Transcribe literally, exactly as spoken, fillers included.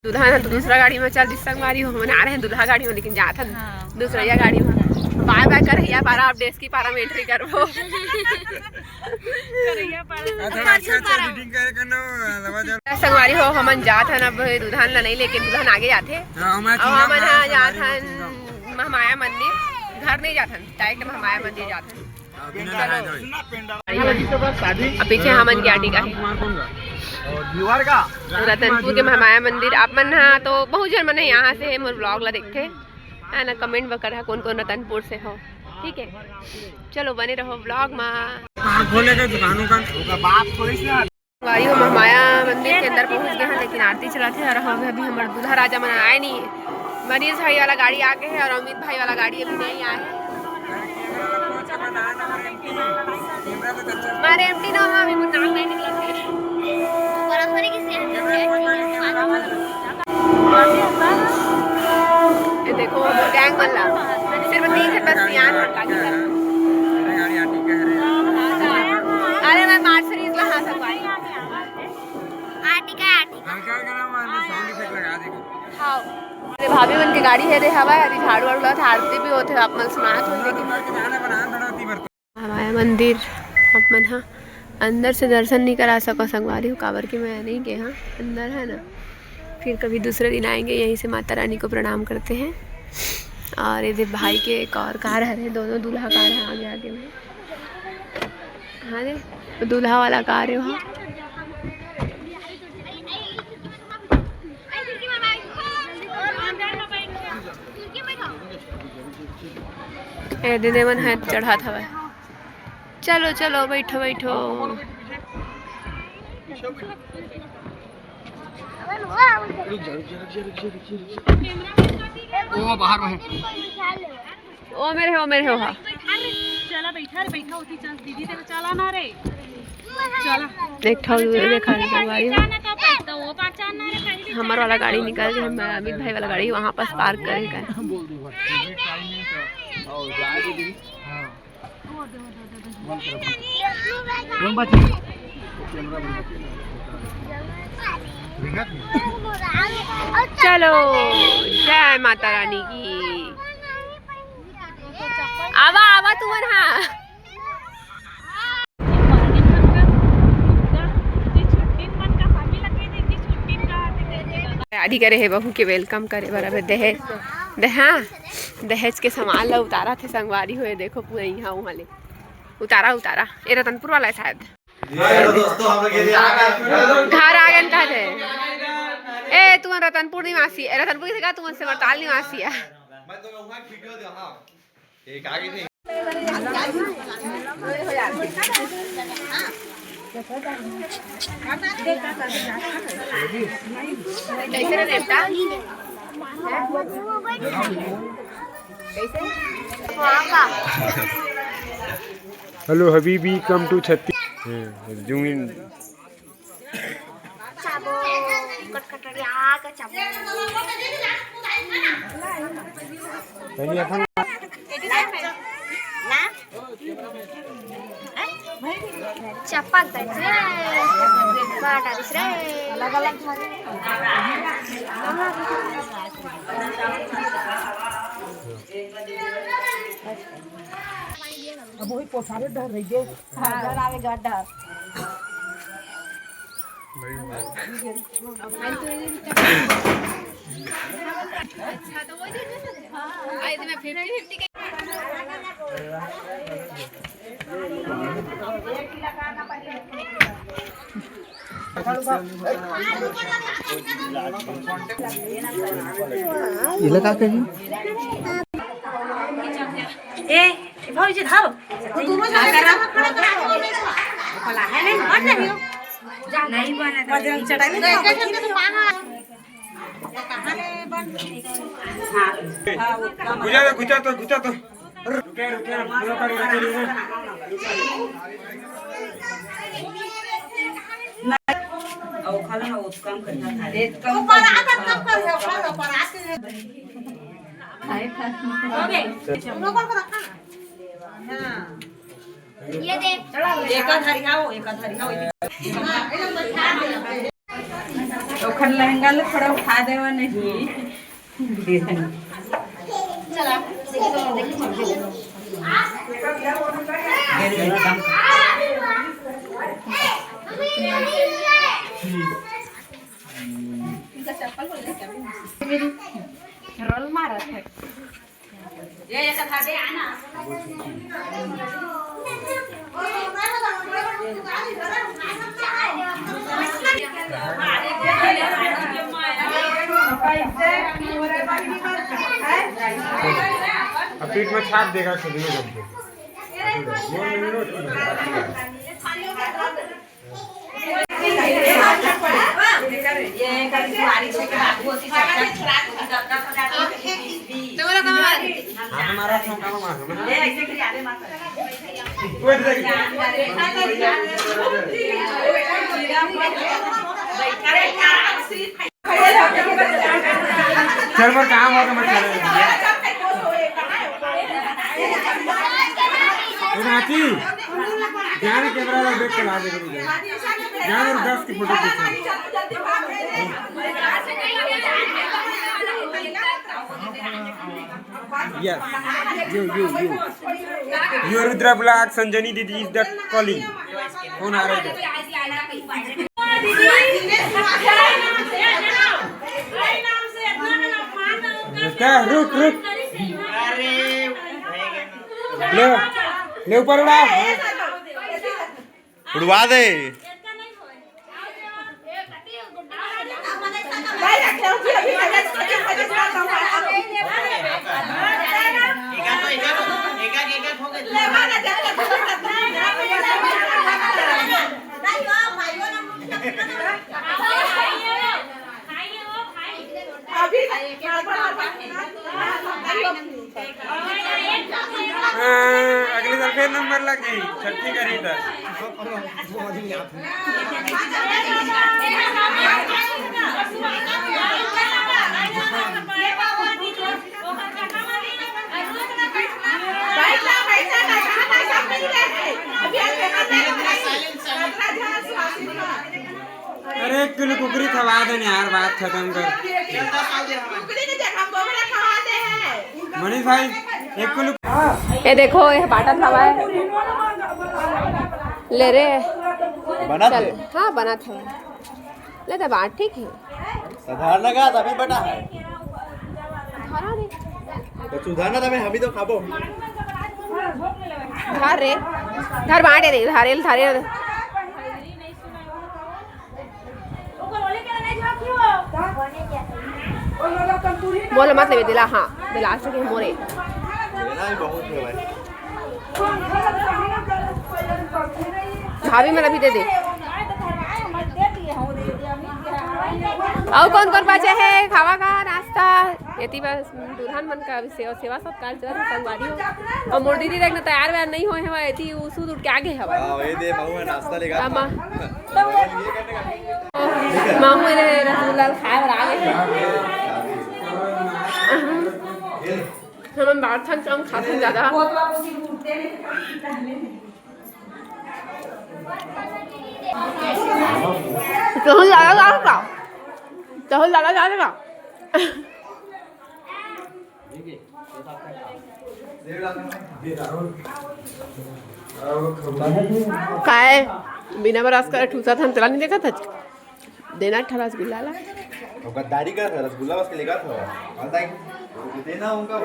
दुल्हन ह तो दूसरा गाड़ी में चल दिस संगवारी हो, हमन आ रहे हैं दूल्हा गाड़ी में, लेकिन जात हन हाँ। दूसरैया गाड़ी में। बाय बाय करैया पारा, अब डेस्की पारा में एंट्री करबो। करैया पारा। अच्छा, अच्छा, अच्छा, मीटिंग करे करना, लवा जा। संगवारी हो, हमन जात हन अब दुल्हन ला नहीं लेके, दुल्हन आगे जाथे। हाँ, हम अब हमन ह जात हन महमाया मंदिर, घर नहीं जात हन, डायरेक्ट महमाया मंदिर जात हन। अब पीछे हमन के आटिका है रतनपुर के महामाया मंदिर। आप मन हा तो बहुत झन मन है यहाँ से है, मोर vlog ला देखथे है ना, comment बर करहा कौन कौन रतनपुर से हो, ठीक है। चलो बने रहो vlog मा। दुकान खोले के दुकानों का। ओकर बाप थोड़ी सी संगवारी हो, महामाया मंदिर के अंदर पहुंच गए हैं, लेकिन आरती चलत है और हम अभी हमर दूल्हा राजा मन आए नहीं है। मनीष भाई वाला गाड़ी आ गए है और अमित भाई वाला गाड़ी अभी नहीं आए है। हमारे एमटी ना हुआ, अभी नाम नहीं निकला है। ये देखो, गैंग वाला सिर्फ तीन से बस यहाँ हटा दिया। अरे मैं मार्च सीरीज ला हाँ सकवाई। Ertiga, Ertiga. हाँ। अरे भाभी मन के गाड़ी है रे हवा, अभी झाड़ू वाड़ू लगा था, आरती भी होते, आप मन सुनात हो, लेकिन हमारा मंदिर आप मन हा अंदर से दर्शन नहीं करा सको संगवारी हो, काबर कि मैं नहीं गए हाँ अंदर, है ना। फिर कभी दूसरे दिन आएंगे, यहीं से माता रानी को प्रणाम करते हैं। और ये दे भाई के एक और कार हरे, दोनों दूल्हा कार है आगे आगे में। हाँ रे, वो दूल्हा वाला कार है वहाँ। ए दे देवन है चढ़ात हवय। चलो चलो बैठो बैठो। ओ बाहर में। ओ मेरे हो, मेरे हो, हाँ। चला बैठा रे, बैठा होती चल, दीदी तेरे चला ना रे। चला। एक ठो दूर देखा रे संगवारी हो। जाना तो पैसा, वो पास जाना रे, पहले हमार वाला गाड़ी निकल गया, हम अमित भाई वाला गाड़ी वहाँ पास पार्क करे का। चलो, जय माता रानी की। आवा, आवा तुमन हा। तैयारी करे हे बहू के welcome करे बर। अबे दहेज, दे-, हाँ, दहेज के सामान ला उतारा थे संगवारी हो, देखो पूरा यहाँ वहाँ ले उतारा, उतारा। ये रतनपुर वाला है शायद। ये लो दोस्तों, हम लोग ये आ गए। घर आ गए न कहते। ए, तुमन रतनपुर निवासी, ए, रतनपुर के का तुमन सेमरताल निवासी है? मैं तो वहाँ खिड़की दे, हाँ। एक आगे नहीं। कैसे रे देवता? कैसे? वहाँ का? Hello Habibi, come to Chhattis-, हाँ, zoom in। चाबो, कटकटरिया का चाबो। पहले अपन ना? चपक दे रे। बड़ा डालिस रे। अलग-अलग धरे। अब वही पोछारे डर रही है। हाँ, डर आवे, डर, डर। इला का कही? ए, ए भौजी धर। वो दोनों जने खड़ा करो। भला है नहीं, मत जाइयो। नहीं बना था। बजरंग चटाई में जाओ। कहाँ ले बन? हाँ। गुजा दे, गुजा तो, गुजा तो। रुके, रुके, रुके, रुके, रुके। और खा लो ना, वो काम करना था। ऊपर आ, तब, तब कर, ऊपर, ऊपर आते हैं। ये दे। एक आध हरियाओ, एक आध हरियाओ। ओखर लहंगा ल थोड़ा उठा देवा नहीं। चला, देखी तो, देखी तो। इनका चप्पल बोल रहे क्या? रोल मारा था। अब पीठ में छाप देगा खुद में जम के। चल, पर काम हो तो मत चले। ए नाती, ध्यान कैमरा में देख के ला दे कभी। ध्यान और दस की फोटो खींचो। Yes. You, you, you. You Rudra Black, Sanjani Didi is the calling. कौन आ रहा है इधर? रुक, रुक। ले, ले ऊपर उड़ा। उड़वा दे। हाँ, अगले साल फिर नंबर लग जाई, छठी करी त। अरे, एक किलो कुकरी खवा दे यार, बात खत्म कर। मनीष भाई, एक किलो। ये देखो, ये बाटत हवा है। ले रे। बना चल। हाँ, बना था। ले तो बात ठीक है। साधारण लगा, तभी बटा है। धरा रे। तो सुधारना था, मैं हम ही तो खाबो। धर रे। धर बाटे रे, धरे, धरे। मोला मत लेवे, दिला, हाँ, दिला, आज तक मोरे। लेना भी बहुत है भाई। भाभी मन अभी दे दे। अउ कौन कौन बचे है खावा का नाश्ता? एती बस दुल्हन मन का अभी सेवा, सेवा सत्कार चलत हे, संगवारी हो। अउ मोर दीदी देखना तैयार वैयार नहीं होए हवय, एती उ सूत उठ के आगे हवय। हाँ, वही दे, महू है नाश्ता लेगा। हाँ, माँ। महू एदे रसगुल्ला खाए बर आगे हे। हमन बांटथन कम, खाथन ज्यादा। तहूँ ज्यादा डाल का? तहूँ ज्यादा डाल का? काय बिना बरास करे ठूसत हन, तेला नहीं देखत हच? देना एक ठा रसगुल्ला ला। वो गद्दारी करत हे, रसगुल्ला बस के लेगा था। बताई, देना उनका।